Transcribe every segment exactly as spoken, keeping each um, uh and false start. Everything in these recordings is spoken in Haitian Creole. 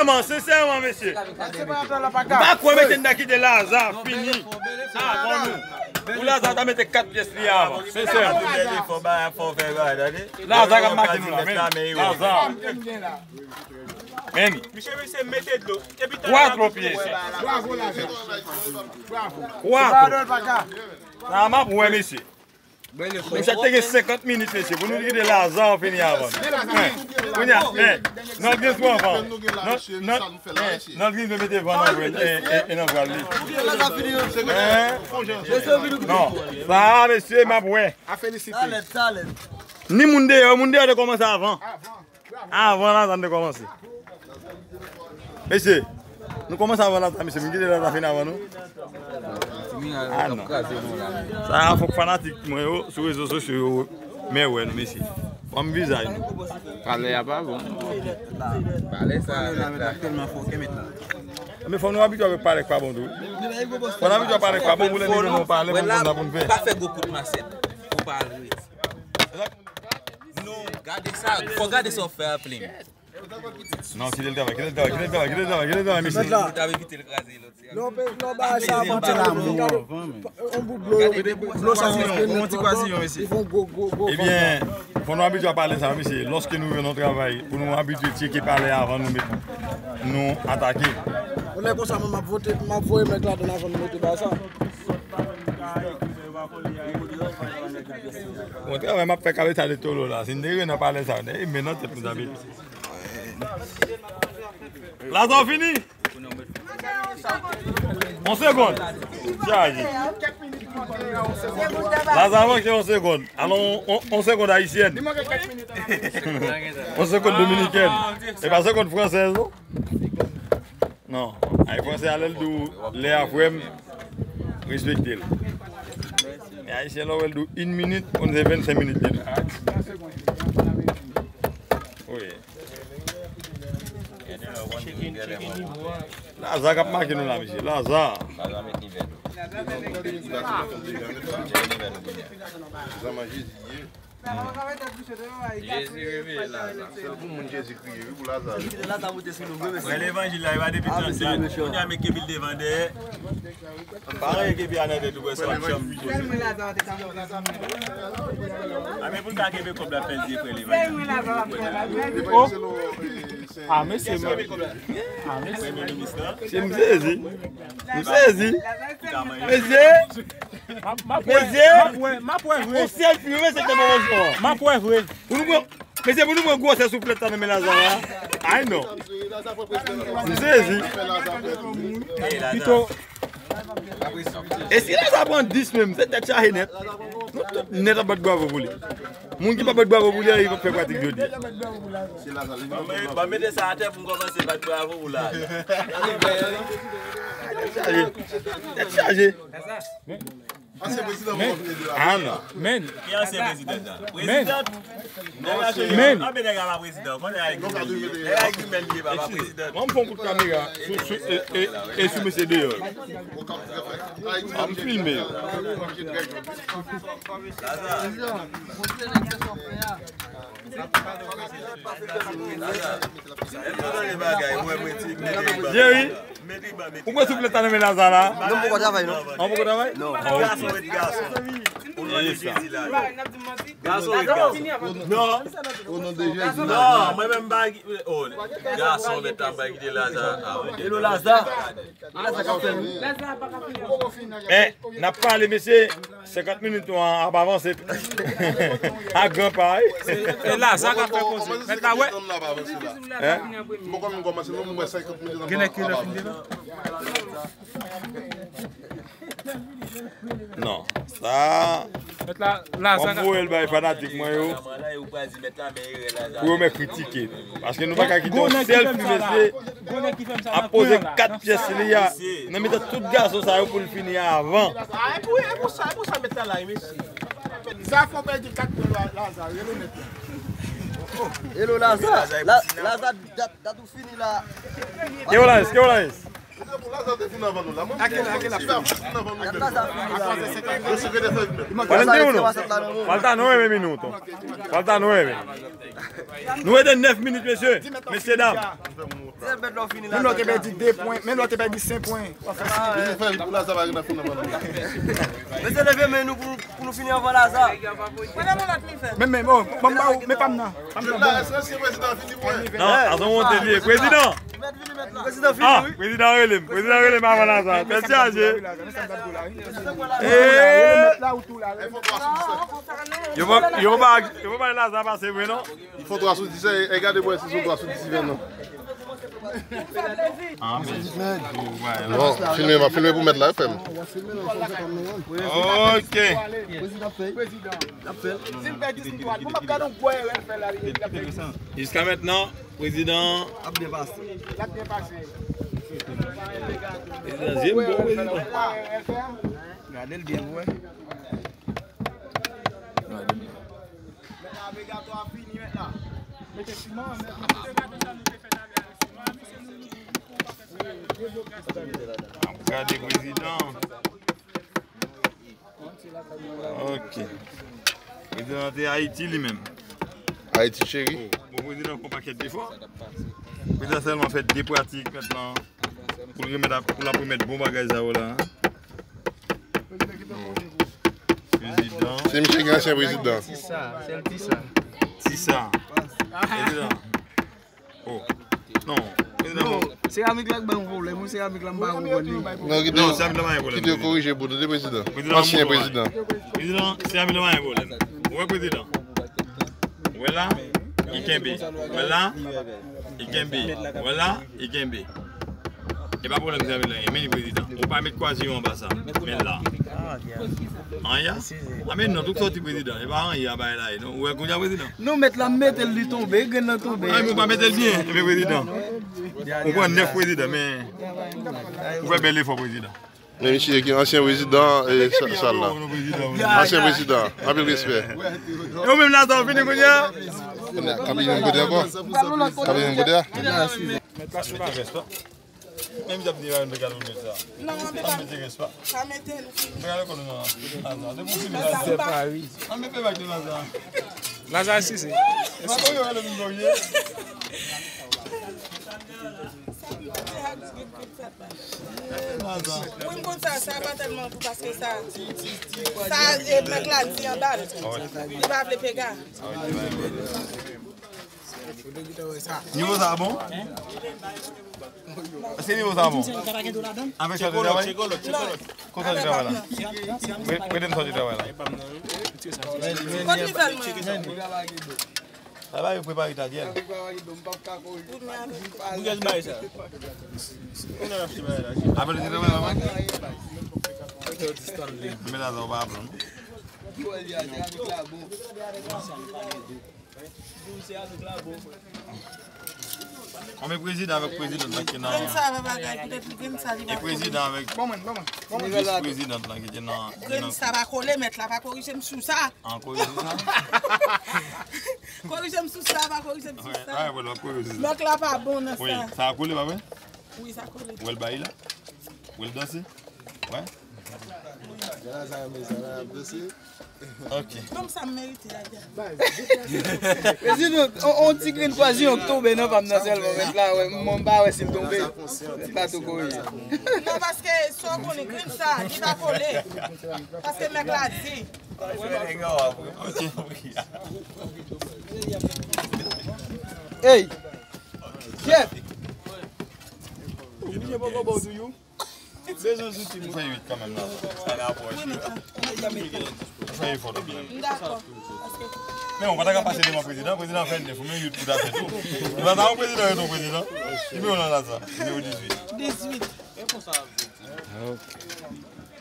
Sensèman, sensèman, mesye. M pa kwè mesye n ta kite Laza fini avan nou. Pou Laza ta mete kat pyès li avan. Sensèman. Laza k ap make nou la, men. Laza. Men. Kwatro pyès. Kwatro. Sa m ap wè, mesye. Mesye te gen senkant minit, mesye, pou nou kite Laza fini avan. Kounye a, men, nou gen twa fan. Nou gen mete van nan vwèl, e nan vwèl li. Non, sa, mesye, m ap wè. Ni moun deyò, moun deyò te kòmanse avan. Avan Laza n te kòmanse. Mesye, nou kòmanse avan Laza, mesye. M kite Laza fini avan nou. Ah non. Sa a fòk fanatik mwen yo sou rezo sosyo yo men wè nou, mesye. Ban m vizaj nou. Palè a pa bon. Palè sa la tèlman fò ke met la. Men fò nou abitye avèk palè k pa bon tou. Fò nou abitye avèk palè k pa bon pou lè nou vin nan palè pou nou konn sa pou nou fè. Pa fè gwo kout masèt. Pou pa al rete. Non, gade sa. Fò gade sa w fè a plen. Non, kite l travay, kite l travay, kite l travay, kite l travay, kite l travay, mesye. Ou t ap evite l kraze lòt. Non, pe, non, ba sa, mwen te la, mwen. On bout dlo, dlo sa se yon ti kwaziyon, mesye. Ebyen, fò nou abitye a palè sa, mesye. Lòske nou rive nan travay, pou nou abitye tcheke palè avan nou met, nou atake. Ou lè konsa, mwen, m ap vote, m ap voye mèg ladan avan nou mete ba sa. Bon, travay m ap fè kale sa de tolo la. Si n te rive nan palè sa, e men nan tèt nou, David. Laza w fini? On segonn. Chaje. Laza manke on segonn. Alon, on, on segonn ayisyèn. On segonn dominikèn. E pa segonn fransèz, non? Non. Ay fransè a lè l di w lè a frè m, respekte l. Men ayisyen lè w wè l di w in minit, konn se vennsenk minit li di w. Wi. Laza k ap make nou la, mesye. Laza. Jezi reveye Laza. Sèl pou moun Jezi kriye, wi, pou Laza. Frè levanjil la, e pa depi trant la. Kounye a, men kenbe l devan dèyè. Pa anyen kenbe a nan tèt ou, wè sa w ap chanm. A, men pou l ka kenbe kòb la, fè l di frè levanjil. Oh! Ah, mesye, mwen. Ah, mesye. Premye minis la. Se m sezi. M sezi. Mesye. M ap, m ap wè, mesye, m ap wè, m ap wè vre. On sèl fi, mesye, te bon. M ap wè vre. Pou nou pran, mesye, pou nou pran gwosè souflèt sa nan men Laza a. Ay non. M sezi. Pito. E si Laza pran dis menm, se tèt chaje nèt. Nou tout nèt ap bat bravo pou li. Moun ki pa bat bravo pou li a, li p ap fè pratik jodi a. Ban m, ban m mete sa atè pou m kòmanse bat bravo pou Laza. Tèt chaje. Tèt chaje. Ansyen prezidan, men, ah non. Men. Ki ansyen prezidan sa? Prezidan. Men. Nèg la cheri, men. Anben nèg la pa prezidan. Konnen a egri men li ye, pa, pa prezidan. Ban m fè yon kout kamera sou, sou, e, e, e sou mesye deyò. Ban m filme yo. Jerry, ou kwè souflèt sa nan men Laza la? Non, m poko travay, non. An poko travay? Non. Ah, ok. Gason ret gason. Ou lòt Jezi la. Gason ret gason. Non. O non de Jezi. Non, mwen menm m pa, oh, gason mèt la, m pa kite Laza. Ah, ok. Hello, Laza. Men, n ap pale, mesye, senkant minit nou an ap avanse a gran pa, wi. E Laza k ap fè koze. Mèt la, wè. Gen nèg ki lè fin devan. Non, sa, mèt la, Laza, m voye l bay fanatik mwen yo. Pou yo mèt kritike. Paske nou pa ka kite yon sèl fi, mesye, ap poze kat pyès li a nan mitan tout gason sa yo pou l fini avan. Ah, e pou, e pou sa, e pou sa mèt la la, mesye. Zafè w pèdi kat mil la, Laza, rele mèt la. Hello, Laza. La, Laza, dat, dat ou fini la. Ke w la, ke w la? Laza te fin avan nou la. Mwen, si Laza fin avan nou menm. Yo sekretè fè vin. Valentino, non? Falta nueve minutos. Falta nueve. Nou rete nèf minit, mesye. Mesye dam. Menm lè w te pèdi de pwen, menm lè w te pèdi senk pwen, w ap fè sik. Mesye, leve men nou pou, pou nou fini anvan Laza. Men, men, bon, ban m ba ou, men pa m nan. Pa m nan, bon. Non, avan monte li ye. Prezidan! Prezidan fini, ah, wi. Prezidan rele m. Prezidan rele m avan Laza. Tèt chaje. Yo pa, yo pa, yo pa bay Laza pase vre, non? Fò twa sou dis, e, e gade pou wè si se yon twa sou dis li fè, non. Bon, filme, va filme pou mèt la, frè m. Ok. Jiska mentnan, prezidan ap byen pase. Prezidan, zye m bon, prezidan. Gade l byen pou wè. Mèt la, vre gato a fini, mèt la. Mete siman, mèt la. Ap gade prezidan. Ok. Prezidan te Ayiti li menm. Ayiti cheri. Bon, prezidan fè yon pakèt efò. Prezidan sèlman fè de pratik mèt la. Pou l remèt ap, pou l ap remèt bon bagay sa yo la. Prezidan. Se misye ki ansyen prezidan. Ti sa, sèl ti sa. Ti sa. Prezidan. Oh. Non, prezidan. Non, seramik la k ban m pwoblèm, wi, seramik la m pa konprann li. Non, kite yo, kite yo korije pou nou, de prezidan. Ansyen prezidan. Prezidan, seramik la pa gen pwoblèm. Ou wè prezidan. Ou wè la, li kenbe. Ou wè la, li kenbe. Ou wè la, li kenbe. E pa pwoblèm sa vle la, men li prezidan. Ou pa met kwaziyon anba sa. Men la. Anya? A men non, tout sòti prezidan. E pa anya bagay la ye, non. Ou wè kounye a prezidan? Non, mèt la, m mete l, li tonbe, grenn nan tonbe. A men ou pa mete l byen, men prezidan. Ou pran nèf prezidan, men ou fè bèl efò prezidan. Men misye ki ansyen prezidan, e, sa, sal la. Ansyen prezidan, anpil respè. E ou menm la, sa w fini kounye a? Kounye a, kanpe menm kote ankò? Kanpe menm kote a? Mèt la sou la vès la. Menm jan m di a, nou gade mèt sa. Non, pa mete rès pa. Pa mete l. Mwen gade kò nou nan. Laza, depi w fini Laza. An mete bag de Laza. Laza si se. Mwen konn yo rele m Dòrye. Laza. Wi, m konn sa, sa pa tèlman gou paske sa, sa, e, mèt la di anba l. Li pa vle pega. Nivo sa bon? Èske nivo sa bon? Avèk sa w te travay? Konsa w te travay la? Pre-, prete m sa w te travay la. Kot nivo l mwen? Sa va, yo prepare ta dyèl. Apre l te travay la, mwen? Men la, sa w pa aprann. Konbyen prezidan avèk prezidan ki nan... Grenn sa pa bagay, poutèt li grenn sa li pa... E prezidan avèk vis prezidan lan ki te nan... Grenn sa pa kole, mèt la pa korije m sou sa. An korije sa? Korije m sou sa, pa korije m sou sa. Mèt la pa bon nan sa. Sa kole, pa vre? Wi, sa kole. Ou wè l bay la? Ou wè l danse? Wè. Gade sa, men sa la ap danse. Ok. Nonm sa m merite a, gade. Prezidan, on, on ti grenn kwaziyon k tonbe nan pa m nan sèlman, mèt la, wè, m pa wè si l tonbe. Li pa tou korije. Non, paske sa w konnen grenn sa, li pa kole. Paske mèt la di. Ok. Hey! Jeff! Ou oblije poko ba w toujou? Bezwen zouti, mwen. Fè uit kanmenm la. Sa rapwòche. Fè efò tout menm. M dakò. Men ou pa ta ka pase devan prezidan, prezidan fè nèf, ou men uit pou ta fè tou. Ou pa ta yon prezidan, ret yon prezidan. Nimewo w lan la sa, nimewo dizuit. Dizuit.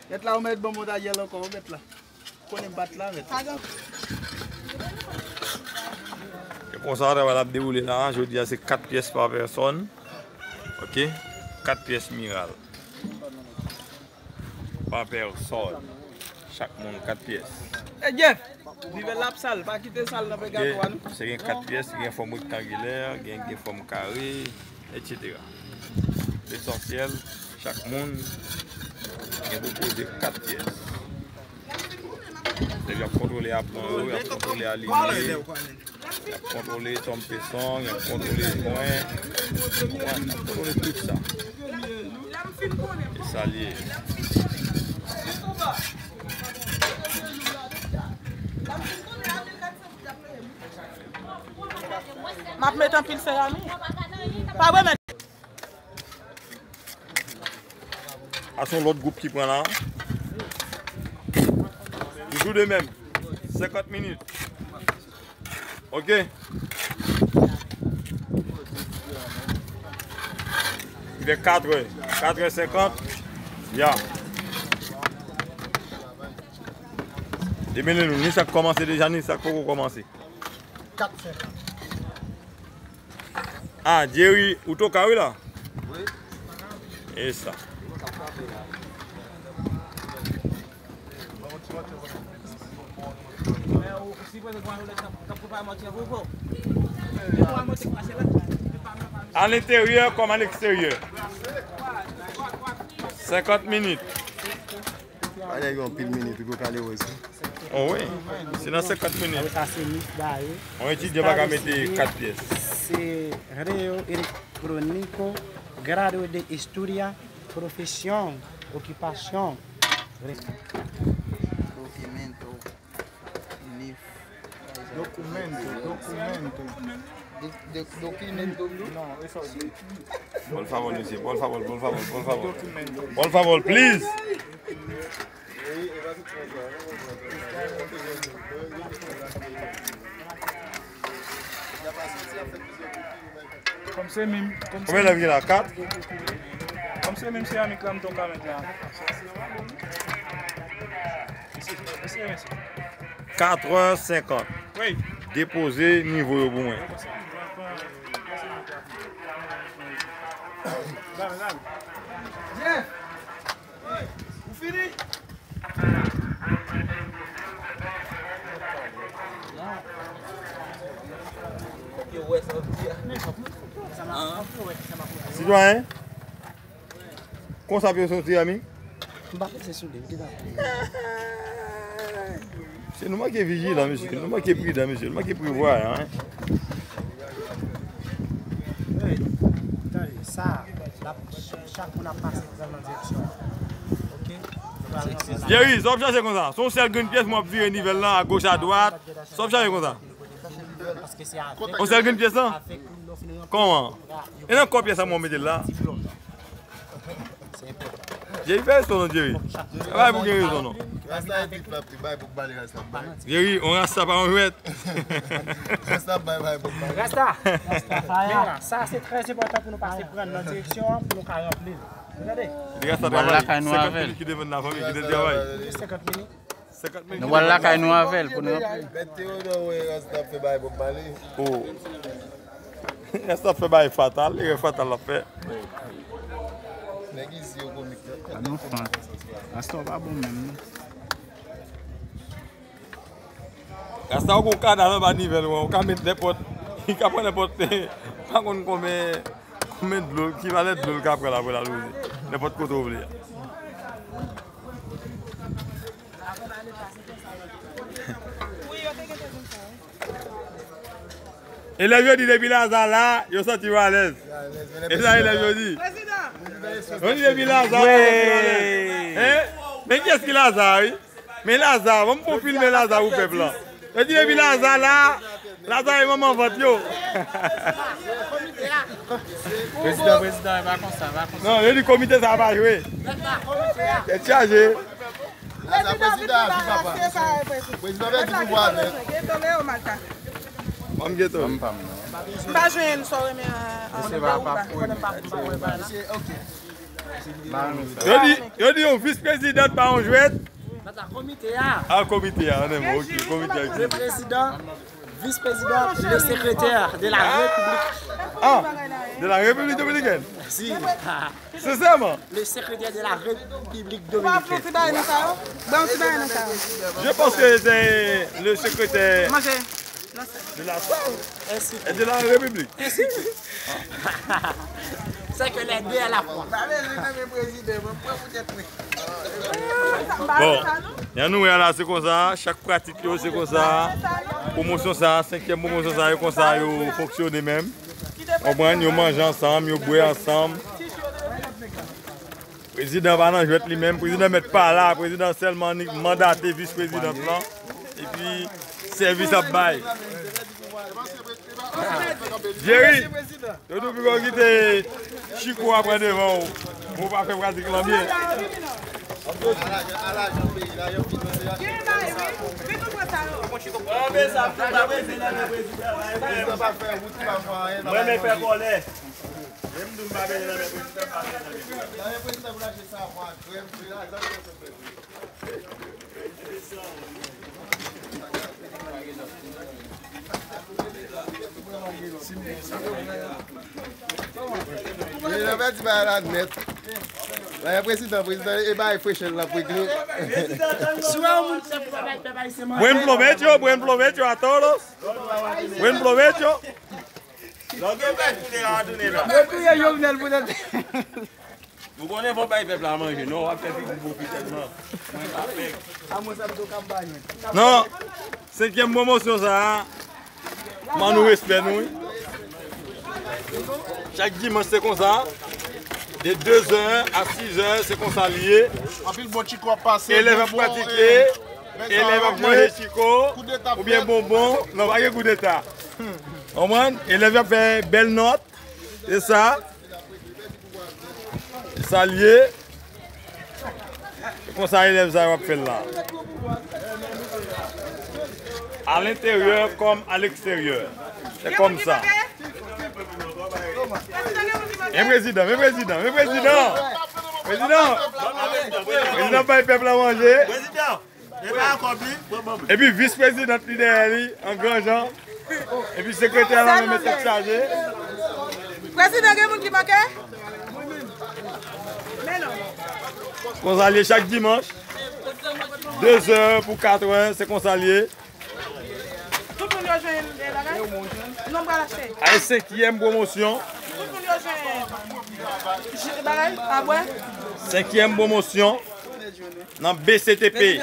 Mèt la, ou mèt ban m yon tadyèl ankò, mèt la. Konnen bat la, mèt. E konsa, travay la ap dewoule la. Jodi a, se kat pyès pa pèsòn. Ok? Kat pyès miral. Pa pèsòn. Chak moun, kat pyès. E Jeff, nivèl la ap sal. Pa kite sal nan pègato a, non. Se gen kat pyès, gen fòm rektangilè, gen, gen fòm kare, etsetera. Lesansyèl, chak moun gen pou poze kat pyès. Epi y ap kontwole apran yo, y ap kontwole alinye. Y ap kontwole Tom Pesson, y ap kontwole mwen. Konprann? Y ap kontwole tout sa. E sa l ye. M ap met anpil serami. Pa vre, men. A se yon lòt gwoup ki pran la. Toujou de menm. Senkant minit. Ok. Il est quatre heures. Quatre heures cinquante. Ya. Ebyen, nou, ni sa k kòmanse deja, ni sa k poko kòmanse. Kat senkant. Ah, Jerry, ou toka wi la? Wi. E sa. A lenteryè kòm a leksteryè. Senkant minit. Pandan gen yon pil minit, ou pral kale wè sa. Oh wi, se nan senkant minit. Sa se lis ba yo. Yon etidyan pa ka mete kat pyès. Se Reo Elektroniko, grado de estudia, profesión, okipación. Dokumento. Dokumento, dokumento. De, de, dokumento. Non, e sa w di. Por favor, mesye, por favor, por favor, por favor. Dokumento. Por favor, please. Kòm se menm, kòm se konbyen lè ki la? Kat? Kòm se menm seramik la m tonbe avèk la. Mesi, mesi, mesi. Kat è senkant. Wi. Depoze nivo yo pou mwen. Jeff! Ou fini? Sitwayen, konsa pou yo soti, ami? M pa peze sou li, m gentan pran. Se nou manke vijilan, mesye. Nou manke pridan, mesye. Nou manke prevwayan, hein. Hey, tande, sa, l ap, chak moun ap pase pran nan direksyon. Ok? Nou pral rantre la. Jerry, sa w ap chache konsa? Se yon sèl grenn pyès, mwen ap vire nivèl lan, agoch, adwat. Sa w ap chache konsa? Yon sèl grenn pyès lan? Kòman? E nan kò pyès la mwen mete l la? Jerry, fè respè w non, Jerry. Sa pa pou gen rezon non. Rasta epi pèp li bay pou bale rasta bay. Jerry, on rasta pa on jwèt. Rasta bay bay pou bale. Rasta. Rasta faya. Men sa se trè enpòtan pou nou pase pran nan direksyon an pou nou ka ranpli l. Ou tande? Li rasta travay. Senkant minit ki devan nan fanmi ki te travay. Senkant minit. Nou pral lakay nou avè l pou nou ranpli. Mèt Teyodò wè rasta ap fè bay Bob Marley. Oh. Rasta ap fè bay fatal, erè fatal l ap fè. Nèg isit yo komik. A nou fan. Rasta w pa bon menm non. Rasta w gon kadav anba nivèl ou an, ou ka met nenpòt, li ka pran nenpòt, pa konn konbyen, konbyen dlo, ki valè dlo l ka pran la pou l al woze. Nenpòt kote w vle a. Elèv yo di depi Laza la, yo santi yo alèz. E sa elèv yo di. Yo di depi Laza la, yo santi yo alèz. Hein? Men kiyès ki Laza, wi? Men Laza, ban m fè yon filme Laza pou pèp la. Yo di depi Laza la, Laza e manman vant yo. Prezidan, prezidan, e pa konsa, e pa konsa. Non, yo di komite sa pa jwe. Tèt chaje. Prezidan, prezidan, prezidan pèdi pouvwa a nèt. Ban m geto. M pa jwenn sa w renmen an. Yo di, yo di yon vis prezidan pa yon jwèt. Komite a. Ah, komite a, ann, ok, komite a. Le président, vice-président, le secrétaire de la République. Ah, de la République dominicaine. Si. Sensèman. Le secrétaire de la République dominicaine. Je pense que c'est le secrétaire de la Salle et de la République. C'est que les deux à la fois. Bon, jan nou wè a la, se konsa, chak pratik yo, se konsa. Pwomosyon sa, senkyèm pwomosyon sa, yo konsa yo fonksyone menm. Konprann, yo manje ansanm, yo bwè ansanm. Prezidan pa nan jwèt li menm, prezidan mèt pa la, prezidan sèlman annik mandate vis prezidan lan. Epi, sèvis ap bay. Jerry, yo tou piko kite Chiko a pran devan w pou w pa fè pratik lan byen. Mwen men fè kòlè. Prezidan pèdi bagay la nèt. Bagay prezidan, prezidan, e bagay fresh la pou ekri. Buen provecho, buen provecho a todos. Buen provecho. Lòt yo pèdi, tounen a tounen la. Yo touye Jovenel pou tèt. Nou konnen fò bay pèp la manje, non, w ap fè figi pou pi sèlman. Mwen pa fè. Non, senkyèm pwomosyon sa a, man nou respè nou, wi. Chak dimanch se konsa, de de zè a sis zè, se konsa li ye. Anpil bon chiko ap pase, elèv ap pratike, elèv ap manje chiko, oubyen bonbon, non, pa gen koudeta. Konprann? Elèv yo ap fè bèl nòt. E sa, e sa l ye. E konsa elèv sa yo ap fè l la. À l'intérieur comme à l'extérieur. C'est comme ça. Men prezidan, men prezidan, men prezidan. Prezidan. Prezidan bay pèp la manje. Epi vis prezidant li dèyè li, an gran jan. Epi sekretè lan menm tèt chaje. Prezidan, gen moun ki manke? Men non. Konsa l ye chak dimanch. De zè pou kat è, se konsa l ye. Tout moun yo jwenn, eh, bagay? Non, m pral achte. Ay, senkyèm pwomosyon. Tout moun yo jwenn, eh, bagay, pa bwè. Senkyèm pwomosyon. Nan B C T P.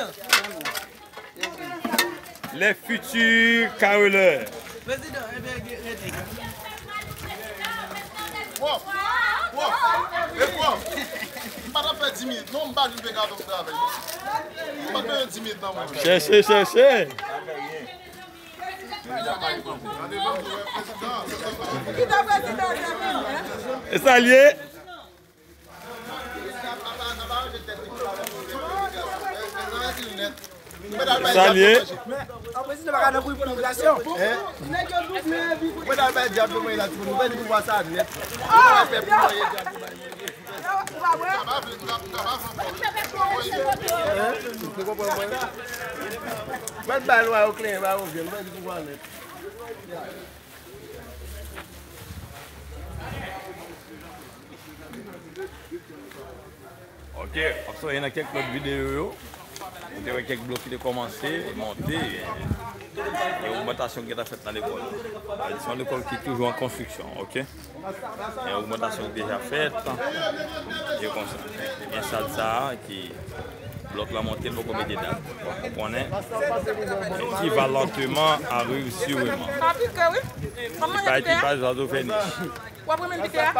Les futurs caroleurs. Wòf, wòf, e wòf. M pa t ap fè dis minit non, m pa vin fè gade m travay non. M pa t fè dis minit nan mwen. Chèche, chèche. E sa l ye. Salye. Mwen bay lwa yo kleren, ba yo vye, mwen di pouvwa nèt. Ok, w ap sonje nan kèk lòt videyo yo, nou te wè kèk blòk ki te kòmanse monte, e ogmantasyon ki gentan fèt nan lekòl. Se yon lekòl ki toujou an konstriksyon, ok? Gen ogmantasyon ki deja fèt. E konsa. Gen sal sa a ki blòk la monte, l poko mete dal. Ou konnen. Qui va lentement arrive sûrement. Sa pike, wi. Li pa ekipaj, zwazo fè nich. W ap renmen l pike a?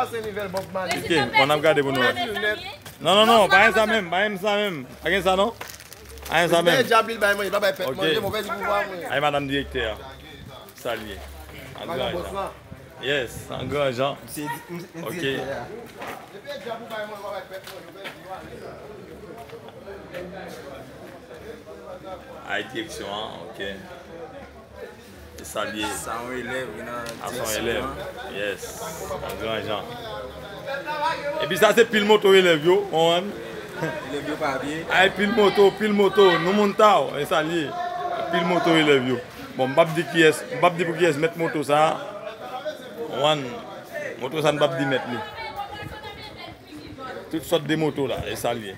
Pike, bon, n ap gade pou nou wè. Non, non, non, pa gen sa menm, pa gen sa menm. Pa gen sa non. Pa gen sa menm. Ok. Ay, madanm direktè a. Salye. An gran jan. Yes, an gran jan. Ok. Ay, direksyon an, ok. E salye. Sa yon elèv ki nan direksyon an. Yes, an gran jan. Epi sa se pil moto elèv yo, konprann? Elèv yo pa vye. Ay, pil moto, pil moto, nou moun ta w, e salye. Pil moto elèv yo. Bon, m p ap di kiyès, m p ap di pou kiyès mèt moto sa a. Wan, moto sa n p ap di mèt li. Tout sòt de moto la, e sa l ye.